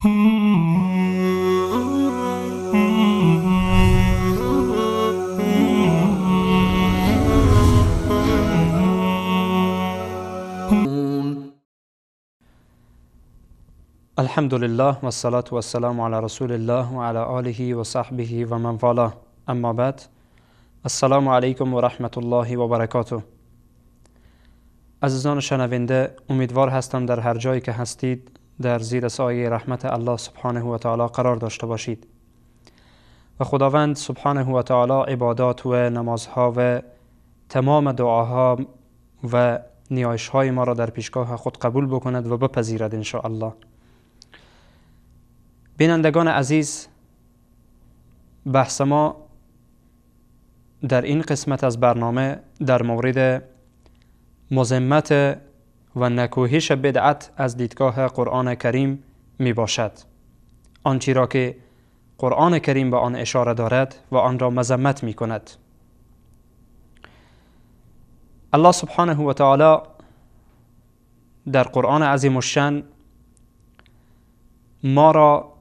الحمد لله و الصلاة و السلام علی رسول الله و علی آله و صحبه و من والاه. اما بعد، السلام علیکم و رحمت الله و برکاته. عزیزان شنونده، امیدوار هستم در هر جایی که هستید در زیر سایه رحمت الله سبحانه و تعالی قرار داشته باشید و خداوند سبحانه و تعالی عبادات و نمازها و تمام دعاها و نیایش‌های ما را در پیشگاه خود قبول بکند و بپذیرد ان شاء الله. بینندگان عزیز، بحث ما در این قسمت از برنامه در مورد مذمت و نکوهش بدعت از دیدگاه قرآن کریم می باشد. آنچه را که قرآن کریم به آن اشاره دارد و آن را مذمت می کند. الله سبحانه و تعالی در قرآن عظیم الشأن ما را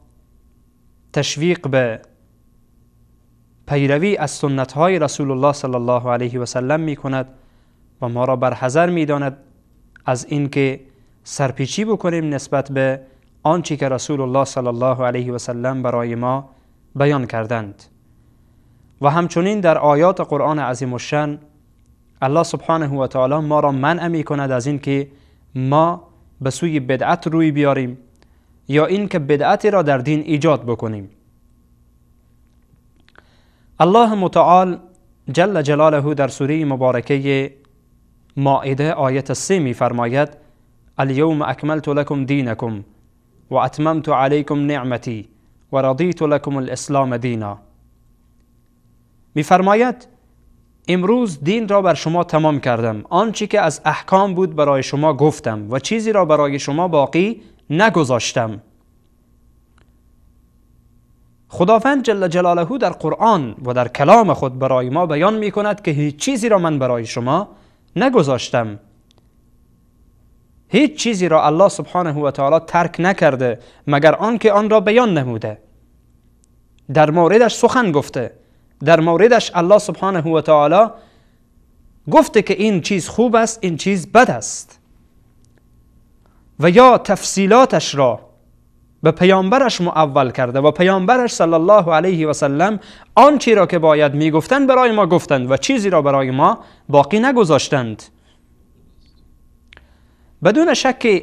تشویق به پیروی از سنت های رسول الله صلی الله علیه و سلم می کند و ما را برحذر می داند از اینکه سرپیچی بکنیم نسبت به آنچه که رسول الله صلی الله علیه و سلم برای ما بیان کردند. و همچنین در آیات قرآن عظیم الشأن الله سبحانه و تعالی ما را منع می کند از اینکه ما به سوی بدعت روی بیاریم یا اینکه بدعتی را در دین ایجاد بکنیم. الله متعال جل جلاله در سوره مبارکه مائده آیت 3 می فرماید: الیوم اکملت لکم دینکم و اتممت علیکم نعمتی و رضیت لکم الاسلام دینا. می فرماید امروز دین را بر شما تمام کردم، آنچه که از احکام بود برای شما گفتم و چیزی را برای شما باقی نگذاشتم. خداوند جل جلاله در قرآن و در کلام خود برای ما بیان می کند که هیچ چیزی را من برای شما نگذاشتم. هیچ چیزی را الله سبحانه و تعالی ترک نکرده مگر آنکه آن را بیان نموده، در موردش سخن گفته، در موردش الله سبحانه و تعالی گفته که این چیز خوب است، این چیز بد است، و یا تفصیلاتش را به پیامبرش معول کرده و پیامبرش صلی الله علیه و سلم آنچه را که باید میگفتند برای ما گفتند و چیزی را برای ما باقی نگذاشتند. بدون شک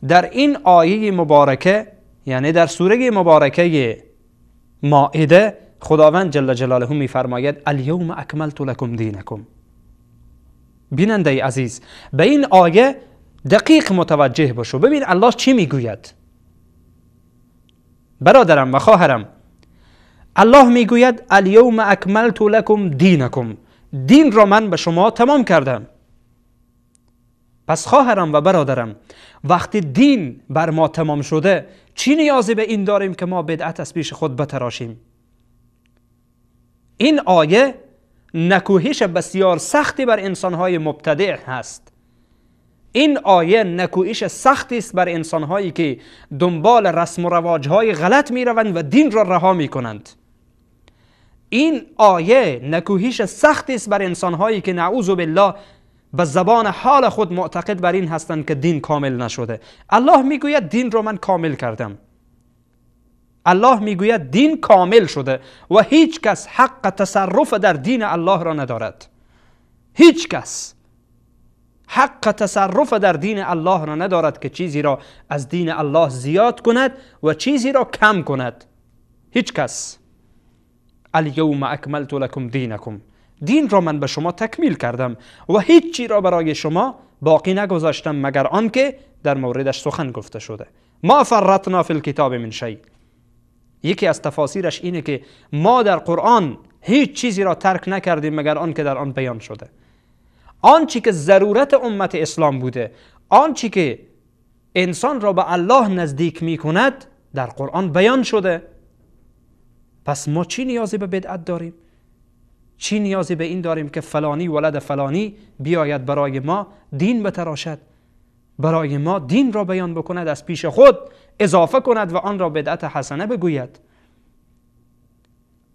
در این آیه مبارکه، یعنی در سوره مبارکه مائده، خداوند جل جلاله میفرماید الیوم اکملت لکم دینکم. بیننده عزیز، به این آیه دقیق متوجه باشو، ببین الله چی میگوید. برادرم و خواهرم، الله میگوید الیوم اکملت لکم دینکم، دین را من به شما تمام کردم. پس خواهرم و برادرم، وقتی دین بر ما تمام شده، چی نیازی به این داریم که ما بدعت از پیش خود بتراشیم؟ این آیه نکوهش بسیار سختی بر انسانهای مبتدع هست. این آیه نکوهش سختی است بر انسانهایی که دنبال رسم و رواجهای غلط میروند و دین را رها میکنند. این آیه نکوهش سختی است بر انسانهایی که نعوذ بالله به زبان حال خود معتقد بر این هستند که دین کامل نشده. الله میگوید دین را من کامل کردم. الله میگوید دین کامل شده و هیچ کس حق تصرف در دین الله را ندارد. هیچ کس حق تصرف در دین الله را ندارد که چیزی را از دین الله زیاد کند و چیزی را کم کند. هیچ کس. الیوم اکملت لکم دینکم، دین را من به شما تکمیل کردم و هیچ چیز را برای شما باقی نگذاشتم مگر آنکه در موردش سخن گفته شده. ما فرطنا فی الکتاب من شیء. یکی از تفاسیرش اینه که ما در قرآن هیچ چیزی را ترک نکردیم مگر آنکه در آن بیان شده. آنچه که ضرورت امت اسلام بوده، آنچه که انسان را به الله نزدیک می کند در قرآن بیان شده. پس ما چی نیازی به بدعت داریم؟ چی نیازی به این داریم که فلانی ولد فلانی بیاید برای ما دین بتراشد، برای ما دین را بیان بکند از پیش خود؟ اضافه کند و آن را بدعت حسنه بگوید.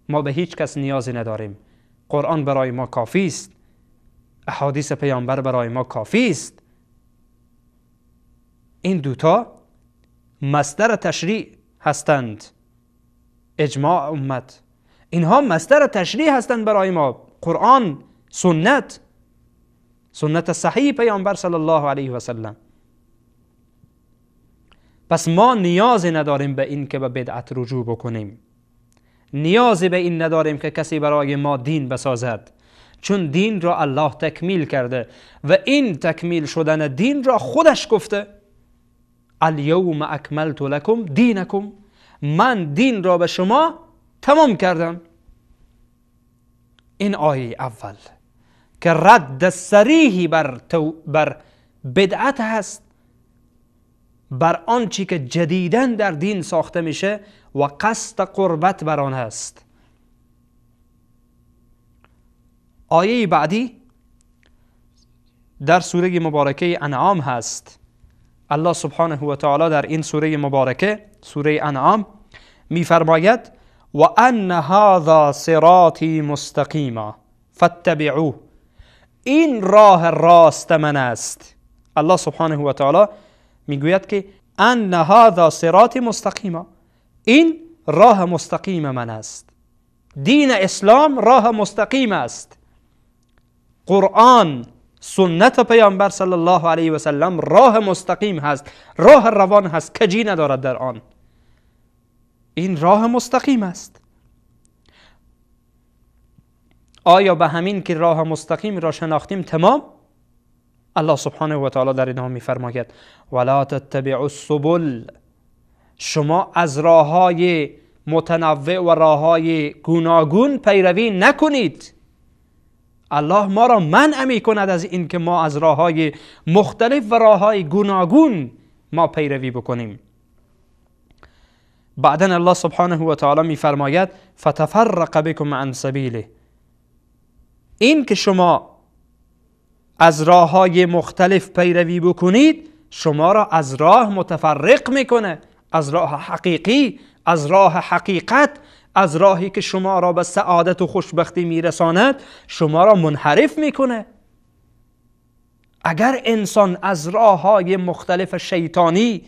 ما به هیچ کس نیازی نداریم. قرآن برای ما کافی است، احادیث پیامبر برای ما کافی است. این دوتا مصدر تشریع هستند، اجماع امت، اینها مصدر تشریع هستند برای ما، قرآن، سنت، سنت صحیح پیامبر صلی الله علیه و سلم. پس ما نیازی نداریم به این که به بدعت رجوع بکنیم، نیازی به این نداریم که کسی برای ما دین بسازد، چون دین را الله تکمیل کرده و این تکمیل شدن دین را خودش گفته، الیوم اکملت لکم دینکم، من دین را به شما تمام کردم. این آیه اول که رد صریحی بر بدعت هست، بر آنچه که جدیداً در دین ساخته میشه و قصد قربت بر آن هست. آیه بعدی در سوره مبارکه انعام هست. الله سبحانه و تعالی در این سوره مبارکه، سوره انعام، میفرماید و ان هذا صراطی مستقیما فاتبعوه، این راه راست من است. الله سبحانه و تعالی میگوید که ان هذا صراطی مستقیما، این راه مستقیم من است. دین اسلام راه مستقیم است. قرآن، سنت پیامبر صلی الله علیه و سلم راه مستقیم هست، راه روان هست، کجی ندارد در آن. این راه مستقیم است. آیا به همین که راه مستقیم را شناختیم تمام؟ الله سبحانه و تعالی در ادامه می‌فرماید ولا تتبعوا السبل، شما از راه‌های متنوع و راه‌های گوناگون پیروی نکنید. الله ما را منع می‌کند از این که ما از راه‌های مختلف و راه‌های گوناگون ما پیروی بکنیم. بعدا الله سبحانه و تعالی می‌فرماید فتفرق بكم عن سبیله، این که شما از راه‌های مختلف پیروی بکنید شما را از راه متفرق میکنه، از راه حقیقی، از راه حقیقت، از راهی که شما را به سعادت و خوشبختی میرساند شما را منحرف میکنه. اگر انسان از راه‌های مختلف شیطانی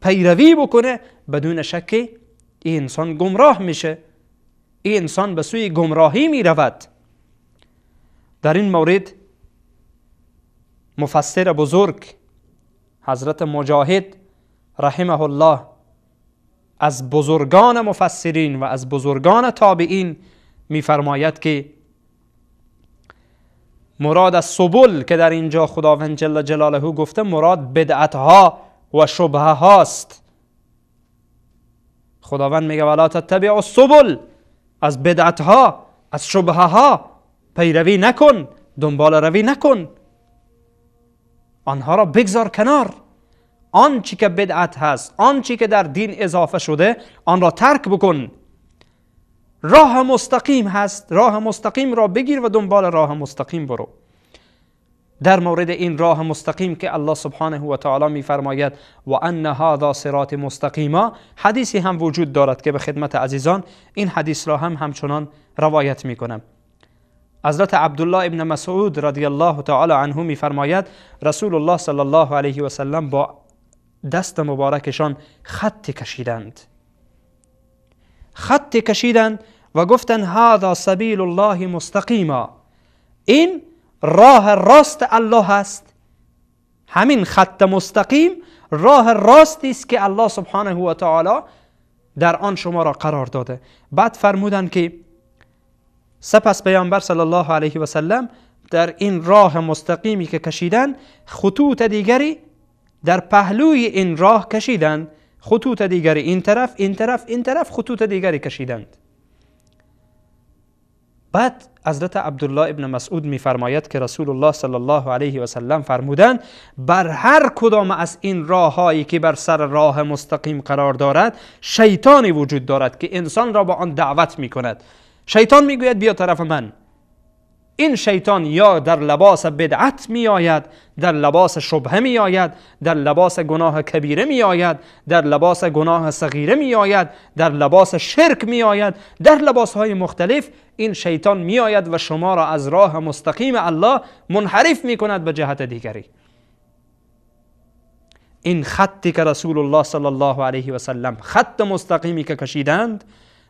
پیروی بکنه بدون شک این انسان گمراه میشه، این انسان به سوی گمراهی میرود. در این مورد مفسر بزرگ حضرت مجاهد رحمه الله از بزرگان مفسرین و از بزرگان تابعین میفرماید که مراد از سبل که در اینجا خداوند جل جلاله گفته مراد بدعتها و شبهه هاست. خداوند میگه ولا تتبعوا السبل، از بدعتها، از شبهه ها پیروی نکن، دنبال روی نکن، آنها را بگذار کنار. آنچه که بدعت هست، آنچه که در دین اضافه شده، آن را ترک بکن. راه مستقیم هست، راه مستقیم را بگیر و دنبال راه مستقیم برو. در مورد این راه مستقیم که الله سبحانه و تعالی می‌فرماید و ان هذا صراط مستقیما، حدیثی هم وجود دارد که به خدمت عزیزان این حدیث را هم همچنان روایت می‌کنم. حضرت عبدالله ابن مسعود رضی الله تعالی عنه می‌فرماید رسول الله صلی الله علیه و سلم با دست مبارکشان خط کشیدند، خط کشیدند و گفتند هذا سبیل الله مستقیما، این راه راست الله است. همین خط مستقیم راه راستی است که الله سبحانه و تعالی در آن شما را قرار داده. بعد فرمودند که سپس پیامبر صلی الله علیه و سلم در این راه مستقیمی که کشیدند خطوط دیگری در پهلوی این راه کشیدند، خطوط دیگری این طرف، این طرف، این طرف، خطوط دیگری کشیدند. بعد حضرت عبدالله ابن مسعود میفرماید که رسول الله صلی الله علیه و سلم فرمودند بر هر کدام از این راههایی که بر سر راه مستقیم قرار دارد شیطانی وجود دارد که انسان را با آن دعوت میکند. شیطان میگوید بیا طرف من، این شیطان یا در لباس بدعت می آید، در لباس شبهه می آید، در لباس گناه کبیره می آید، در لباس گناه صغیره می آید، در لباس شرک می آید، در لباس های مختلف این شیطان می آید و شما را از راه مستقیم الله منحرف می کند به جهت دیگری. این خطی که رسول الله صلی الله علیه و سلم، خط مستقیمی که کشیدند،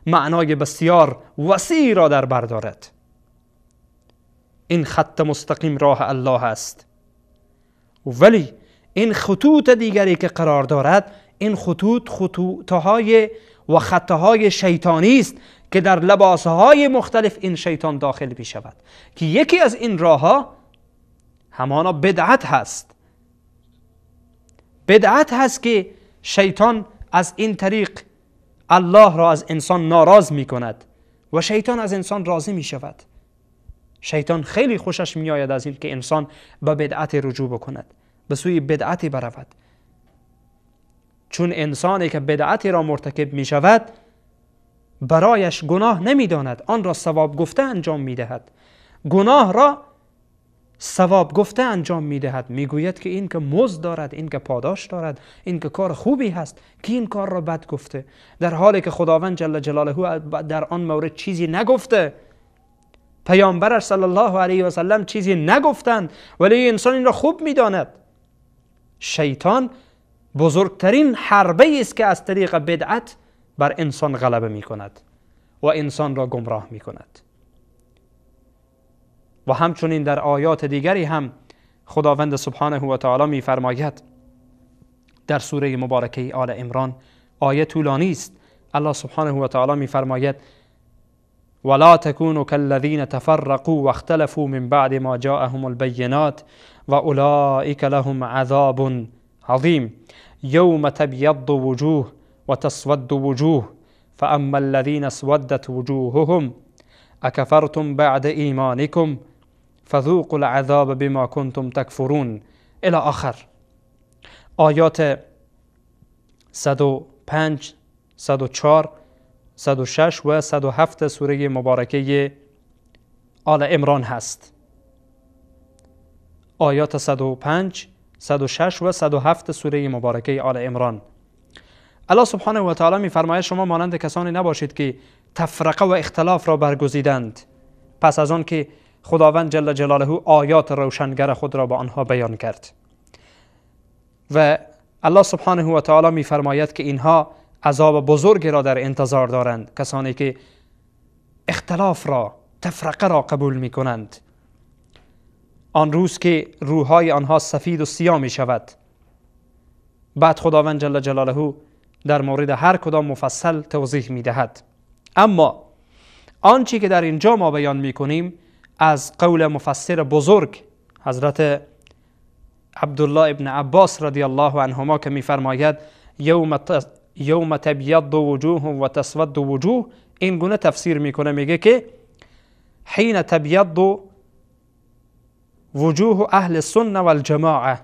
معنای بسیار وسیع را در بر دارد. این خط مستقیم راه الله است، ولی این خطوط دیگری که قرار دارد، این خطوط خطوطهای و خطهای شیطانی است که در لباسهای مختلف این شیطان داخل می شود، که یکی از این راهها همانا بدعت هست. بدعت هست که شیطان از این طریق الله را از انسان ناراض می کند و شیطان از انسان راضی می شود. شیطان خیلی خوشش می آید از این که انسان به بدعت رجوع بکند، به سوی بدعتی برود. چون انسانی که بدعتی را مرتکب می شود برایش گناه نمی داند، آن را ثواب گفته انجام می دهد. گناه را ثواب گفته انجام می دهد. می گوید که این که مزد دارد، این که پاداش دارد، این که کار خوبی هست، که این کار را بد گفته، در حالی که خداوند جل جلاله در آن مورد چیزی نگفته، پیامبرش صلی الله علیه و سلم چیزی نگفتند، ولی انسان این را خوب میداند. شیطان بزرگترین حربه است که از طریق بدعت بر انسان غلبه می کند و انسان را گمراه می کند. و همچنین در آیات دیگری هم خداوند سبحانه و تعالی می فرماید در سوره مبارکه آل عمران، آیه طولانی است، الله سبحانه و تعالی می فرماید ولا تكونوا كالذين تفرقوا واختلفوا من بعد ما جاءهم البينات وأولئك لهم عذاب عظيم يوم تبيض وجوه وتسود وجوه فأما الذين اسودت وجوههم أكفرتم بعد إيمانكم فذوقوا العذاب بما كنتم تكفرون إلى آخر. آیات 105، 104، 106 و 107 سوره مبارکه آل عمران هست. آیات 105، 106 و 107 سوره مبارکه آل عمران. الله سبحانه و تعالی می‌فرماید شما مانند کسانی نباشید که تفرقه و اختلاف را برگزیدند پس از آن که خداوند جل جلاله آیات روشنگر خود را با آنها بیان کرد. و الله سبحانه و تعالی می‌فرماید که اینها عذاب بزرگی را در انتظار دارند، کسانی که اختلاف را، تفرقه را قبول می کنند. آن روز که روحهای آنها سفید و سیاه می شود. بعد خداوند جل جلاله در مورد هر کدام مفصل توضیح می دهد. اما آنچه که در اینجا ما بیان می کنیم از قول مفسر بزرگ حضرت عبدالله ابن عباس رضی الله عنهما که می فرماید یوم تبیض وجوه و تسود وجوه، این گونه تفسیر میکنه، میگه که حین تبیض وجوه اهل السنه والجماعه،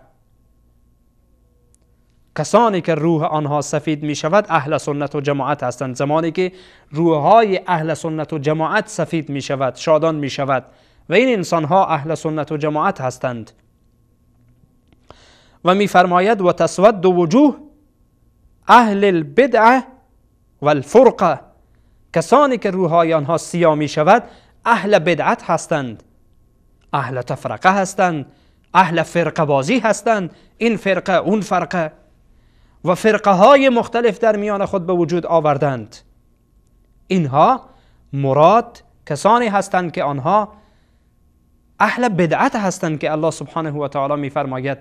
کسانی که روح آنها سفید می شود اهل سنت و جماعت هستند. زمانی که روحهای اهل سنت و جماعت سفید می شود، شادان می شود و این انسان ها اهل سنت و جماعت هستند. و می فرماید و تسود وجوه اهل البدعه و الفرقه، کسانی که روحهای آنها سیاه می شود اهل بدعت هستند، اهل تفرقه هستند، اهل فرقه بازی هستند، این فرقه اون فرقه و فرقه های مختلف در میان خود به وجود آوردند. اینها مراد کسانی هستند که آنها اهل بدعت هستند که الله سبحانه و تعالی می فرماید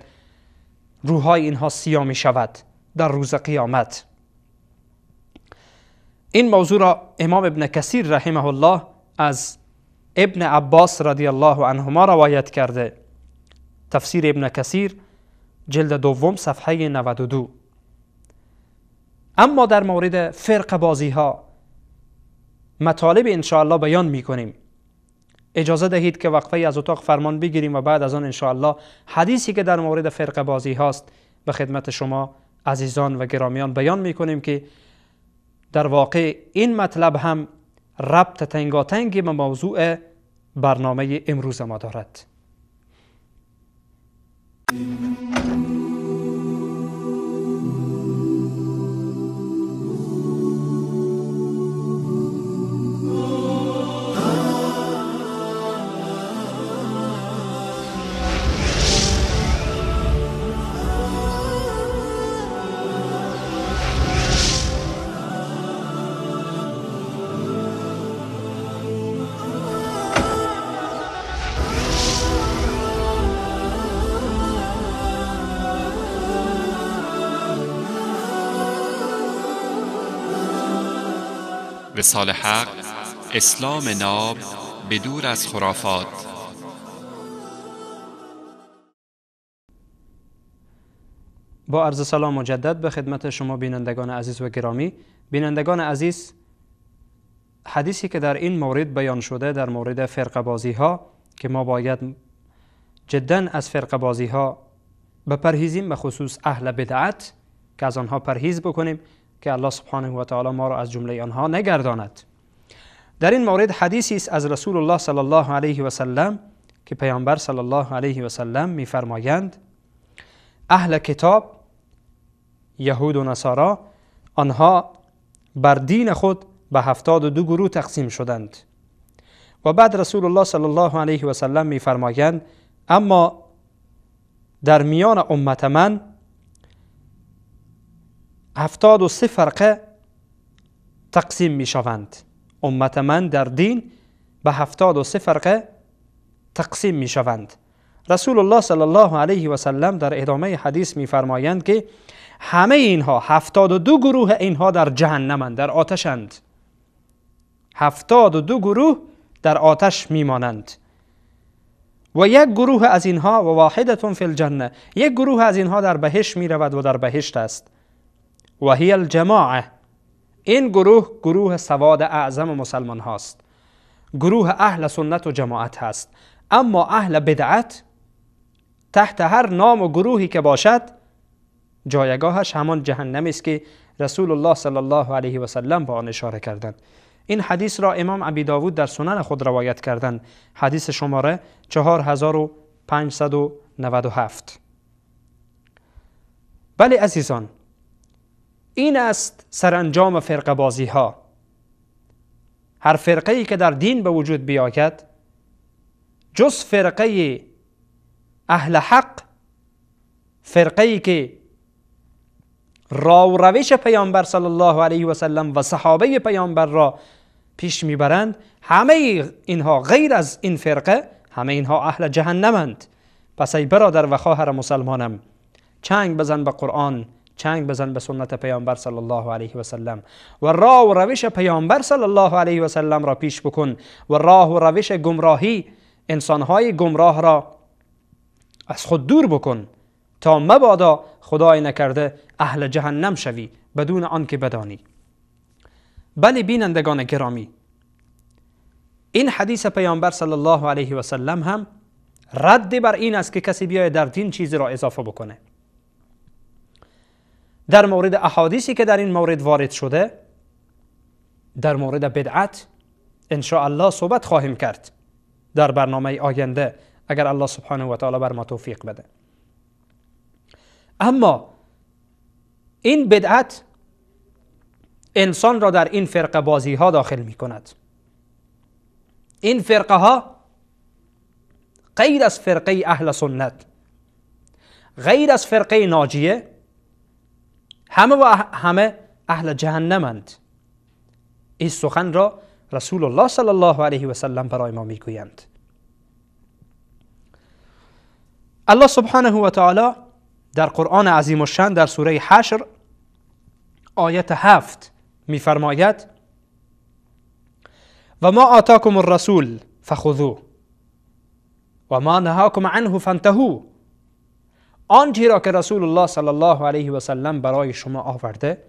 روحهای اینها سیاه می شود در روز قیامت. این موضوع را امام ابن کثیر رحمه الله از ابن عباس رضی الله عنهما روایت کرده. تفسیر ابن کثیر جلد دوم صفحه 92. اما در مورد فرق بازی ها مطالب انشاءالله بیان می کنیم. اجازه دهید که وقفه از اتاق فرمان بگیریم و بعد از آن انشاءالله حدیثی که در مورد فرق بازی هاست به خدمت شما عزیزان و گرامیان بیان می کنیم که در واقع این مطلب هم ربط تنگاتنگی به موضوع برنامه امروز ما دارد. وصال حق، اسلام ناب به دور از خرافات. با عرض سلام مجدد به خدمت شما بینندگان عزیز و گرامی. بینندگان عزیز، حدیثی که در این مورد بیان شده در مورد فرقه بازی ها که ما باید جدا از فرقه بازی ها بپرهیزیم، به خصوص اهل بدعت که از آنها پرهیز بکنیم که الله سبحانه و تعالی ما را از جمله آنها نگرداند. در این مورد حدیثی است از رسول الله صلی الله علیه و سلم که پیامبر صلی الله علیه و سلم می‌فرمایند اهل کتاب یهود و نصارا آنها بر دین خود به 72 گروه تقسیم شدند. و بعد رسول الله صلی الله علیه و سلم می‌فرمایند اما در میان امت من 73 فرقه تقسیم می شوند. امت من در دین به 73 فرقه تقسیم می شوند. رسول الله صلی الله علیه و سلم در ادامه حدیث می فرمایند که همه اینها 72 گروه اینها در جهنمند، در آتشند. 72 گروه در آتش می مانند و یک گروه از اینها و واحدتون فی الجنه، یک گروه از اینها در بهشت می رود و در بهشت است. و هی الجماعه، این گروه گروه سواد اعظم مسلمان هاست، گروه اهل سنت و جماعت هست. اما اهل بدعت تحت هر نام و گروهی که باشد جایگاهش همان جهنم است که رسول الله صلی الله علیه و سلم با آن اشاره کردند. این حدیث را امام ابی داود در سنن خود روایت کردند، حدیث شماره 4597. بله عزیزان، این است سرانجام فرقه بازی ها. هر فرقه ای که در دین به وجود بیاید جز فرقه اهل حق، فرقه ای که راه و روش پیامبر صلی الله علیه و سلم و صحابه پیامبر را پیش میبرند، همه اینها غیر از این فرقه همه اینها اهل جهنمند. پس ای برادر و خواهر مسلمانم، چنگ بزن به قرآن، چنگ بزن به سنت پیامبر صلی الله علیه و سلم و راه و روش پیامبر صلی الله علیه و سلم را پیش بکن و راه و روش گمراهی انسانهای گمراه را از خود دور بکن تا مبادا خدای نکرده اهل جهنم شوی بدون آنکه بدانی. بله بینندگان گرامی، این حدیث پیامبر صلی الله علیه و سلم هم رد بر این است که کسی بیاید در دین چیزی را اضافه بکنه. در مورد احادیثی که در این مورد وارد شده، در مورد بدعت ان شاء الله صحبت خواهیم کرد در برنامه آینده اگر الله سبحانه و تعالی بر ما توفیق بده. اما این بدعت انسان را در این فرقه بازی ها داخل می کند. این فرقه ها غیر از فرقه اهل سنت، غیر از فرقه ناجیه، همه و همه اهل جهنمند. این سخن را رسول الله صلی الله علیه و سلم برای ما میگویند. الله سبحانه و تعالی در قرآن عظیم الشان در سوره حشر آیت 7 میفرماید و ما آتاکم الرسول فخذوه و ما نهاکم عنه فانتهوا. آنچه را که رسول الله صلی الله علیه و سلم برای شما آورده،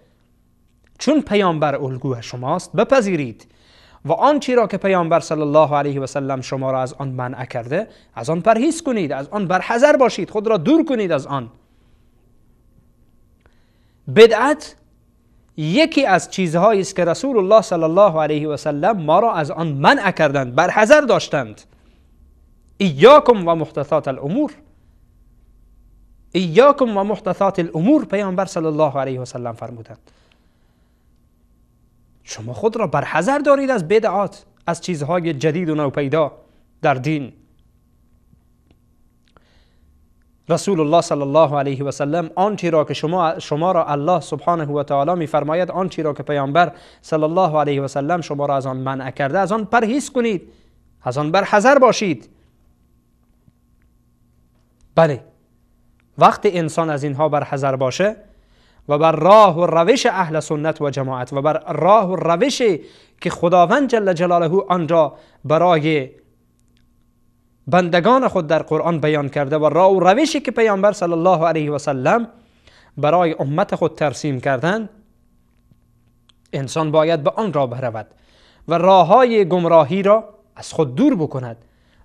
چون پیامبر الگوی شماست بپذیرید و آنچه را که پیامبر صلی الله علیه و سلم شما را از آن منع کرده از آن پرهیز کنید، از آن برحذر باشید، خود را دور کنید از آن. بدعت یکی از چیزهایی است که رسول الله صلی الله علیه و سلم ما را از آن منع کردند، برحذر داشتند. ایاکم و محدثات الامور، ایاکم و محدثات الامور، پیامبر صلی الله علیه و سلم فرمودند. شما خود را برحذر دارید از بدعات، از چیزهای جدید و نوپیدا در دین. رسول الله صلی الله علیه و سلم آنچه را که شما را الله سبحانه و تعالی میفرماید، آنچه را که پیامبر صلی الله علیه و سلم شما را از آن منع کرده، از آن پرهیز کنید، از آن برحذر باشید. بله، وقتی انسان از اینها برحذر باشه و بر راه و روش اهل سنت و جماعت و بر راه و روش که خداوند جل جلاله آن را برای بندگان خود در قرآن بیان کرده و راه و روشی که پیامبر صلی الله علیه و سلم برای امت خود ترسیم کردند، انسان باید به آن راه برود و راههای گمراهی را از خود دور بکند.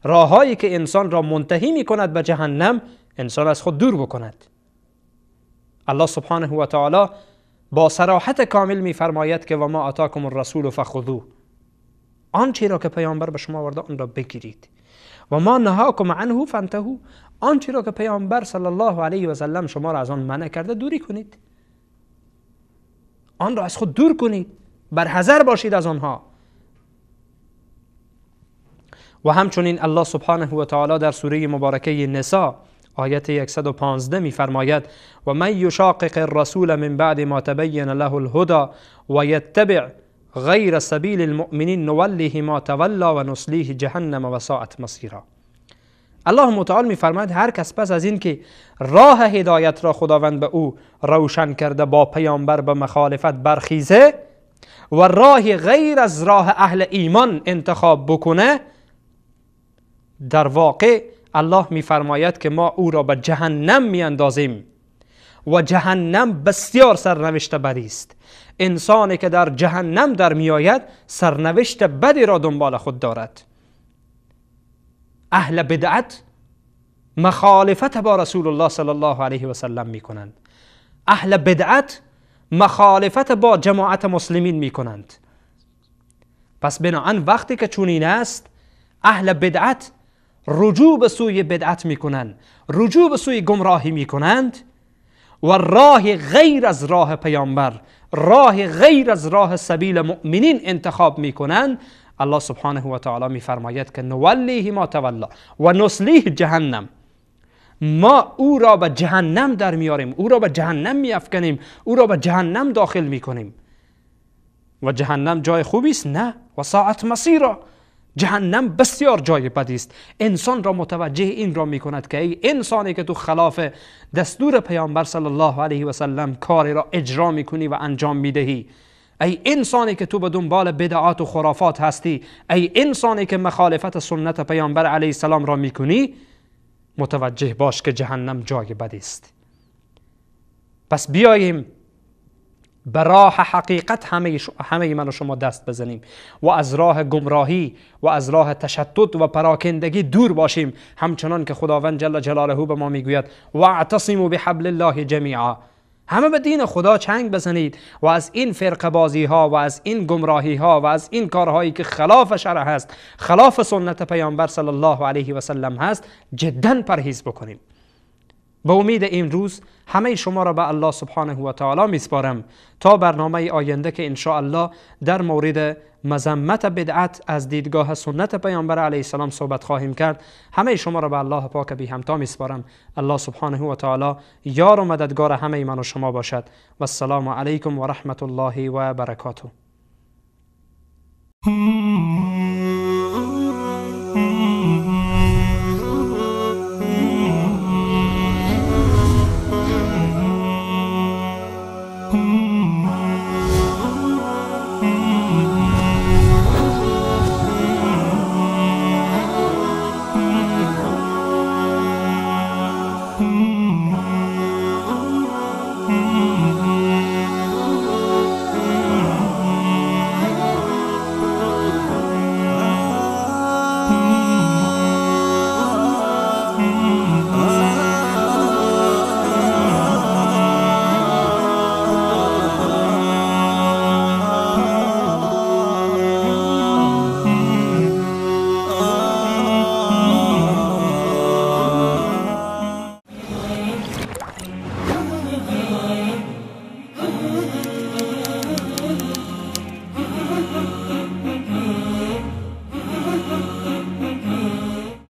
راههایی که انسان را منتهی می کند به جهنم، انسان از خود دور بکند. الله سبحانه و تعالی با صراحت کامل می فرماید که و ما آتاکم الرسول فخذوه، آنچه را که پیامبر به شما آورده آن را بگیرید، و ما نهاکم عنه فانتهوا، آنچه را که پیامبر صلی الله علیه و سلم شما را از آن منع کرده دوری کنید، آن را از خود دور کنید، برحذر باشید از آنها. و همچنین الله سبحانه و تعالی در سوره مبارکه نساء آیت 115 می فرماید و من یشاقق الرسول من بعد ما تبین له الهدى و یتبع غیر سبیل المؤمنین نوله ما تولا و نصلیه جهنم و ساعت مصیرا. الله متعال می فرماید هر کس پس از این که راه هدایت را خداوند به او روشن کرده با پیامبر به مخالفت برخیزه و راه غیر از راه اهل ایمان انتخاب بکنه، در واقع الله میفرماید که ما او را به جهنم میاندازیم و جهنم بسیار سرنوشت بدی است. انسانی که در جهنم در میآید سرنوشت بدی را دنبال خود دارد. اهل بدعت مخالفت با رسول الله صلی الله علیه و سلم میکنند. اهل بدعت مخالفت با جماعت مسلمین میکنند. پس بناهن وقتی که چنین است، اهل بدعت رجوع به سوی بدعت میکنند، رجوع به سوی گمراهی میکنند و راه غیر از راه پیامبر، راه غیر از راه سبیل مؤمنین انتخاب میکنند. الله سبحانه و تعالی میفرماید که نولیه ما تولا و نصلیه جهنم، ما او را به جهنم در میاریم، او را به جهنم میافکنیم، او را به جهنم داخل میکنیم. و جهنم جای خوبی است؟ نه، و ساعت مصیرا، جهنم بسیار جای بدی است. انسان را متوجه این را میکند که ای انسانی که تو خلاف دستور پیامبر صلی الله علیه و سلم کاری را اجرا میکنی و انجام میدهی، ای انسانی که تو به دنبال بدعات و خرافات هستی، ای انسانی که مخالفت سنت پیامبر علیه السلام را میکنی، متوجه باش که جهنم جای بدی است. پس بیاییم به راه حقیقت همه من و شما دست بزنیم و از راه گمراهی و از راه تشتت و پراکندگی دور باشیم، همچنان که خداوند جل جلاله به ما میگوید واعتصموا بحبل الله جمیعا، همه به دین خدا چنگ بزنید و از این فرقه بازی ها و از این گمراهی ها و از این کارهایی که خلاف شرع هست، خلاف سنت پیامبر صلی الله علیه و سلم هست، جدا پرهیز بکنیم. به امید این روز همه شما را به الله سبحانه و تعالی میسپارم تا برنامه آینده که انشاءالله در مورد مذمت بدعت از دیدگاه سنت پیامبر علیه السلام صحبت خواهیم کرد. همه شما را به الله پاک بی همتا میسپارم. الله سبحانه و تعالی یار و مددگار همه من و شما باشد. و السلام علیکم و رحمت الله و برکاته.